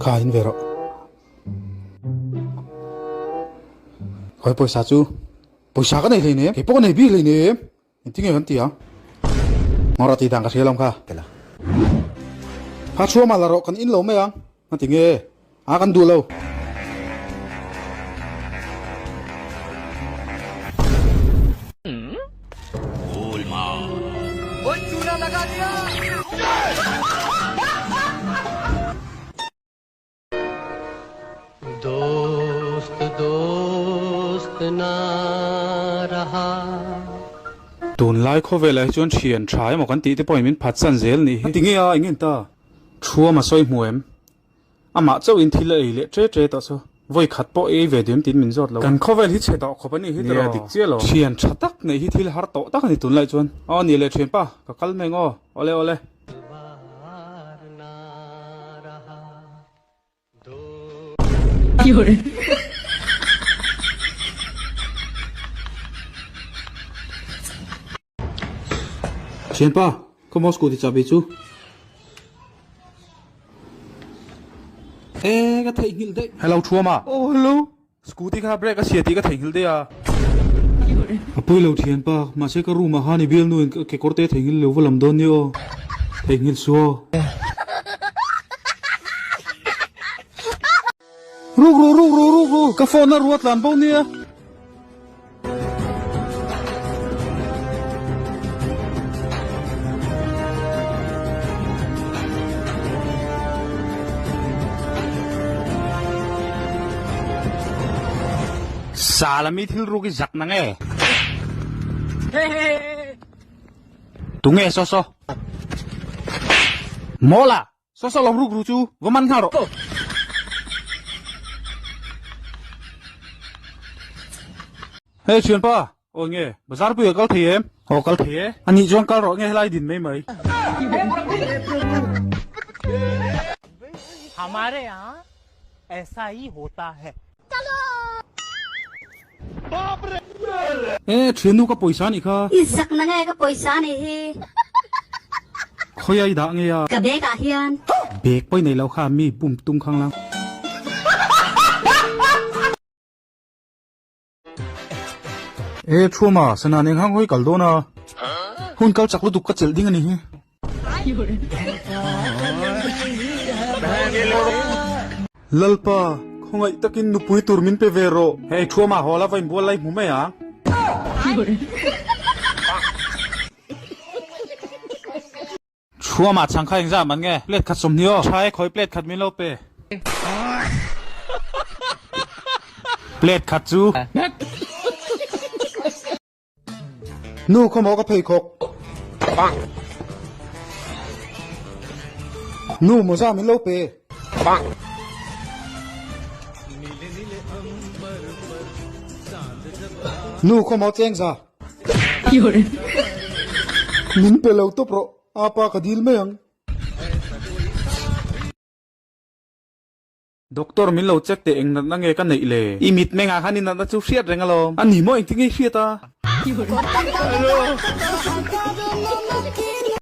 Kha in ve rawh. Khawi pawisa chu pawisa ka nei hleinem, kei pawh ka nei bik hleinem. Engtin nge kan ti ang? Ngawrh a tih dan ka hria lawm kha. Kha chhuah mah la rawh kan in lo mai ang. Nga ti nge? A kan duh lo. Tunlai khawvelah hi chuan thian tha emaw kan tih te pawhin min phatsan zel nih hi. Tinge a, eng en ta? Thuam a sawi hmu em? Amah chauhin thil a ei leh tre tre tawh chu vawi khat pawh ei ve diam tiin min zawt lo. Kan khawvel hi chhe tawh khawp a nih hi tiraw? Nia, dik chiah lo. Thian tha tak neih hi thil har tawh tak a ni tunlai chuan. Aw nih leh thianpa, ka kal mai ang aw. Awle awle. Thianpa, ka Moscow ti chahbi chu. E, ka theihnghilh daih. Hello Thuama. Oh, hello. Scooty kha brake a chhia tih ka theihnghilh daih a. A pui lo thianpa, mahse ka room ah khan i bialnu in kekawr te theihnghilh lo va lam dawn nia aw. Theihnghilh suh aw. Ruk ru ruk ru ruk ru ka phone a ruat tlan bo nia. Sala mi thil ruk i zak nang e. Tunge saw saw. Mawla! Saw saw lawm ruk ru chu va man nghal rawh. Hey thianpa, aw nge bazar pui a kal thei em? Aw kal thei e. A nih chuan kal rawh nge helai din mai mai. Hamare yahan aisa hi hota hai. E thiannu ka pawisa anih kha. I zak na nge ka pawisa anih hi. Khawi a i dah nge a? Ka bag ah hian. Bag pawh i nei lo kha mi bum tum khang lang. E Thuama, sana nen khan khawi kal dawn a? Hun kal chak lutuk ka chelh ding anih hi. Lalpa, khawngaih takin nupui tur min pe ve rawh. Hei Thuama haw la va inbual lai hmu mai ang. Thuama chhang kha engzah man nge? Plate khat 20 aw. Tha e khawi plate khat min lo pe. Plate khat chu. Nu khaw maw ka pheikhawk. Nu mawza min lo pe. Nu khaw maw chengza. Min pe lo tawp rawh, apa ka dil mai ang. Doctor min lo check teh eng natna nge ka neih le? I mit mengah khan i natna chu hriat reng alawm. A ni maw engtin nge i hriat a?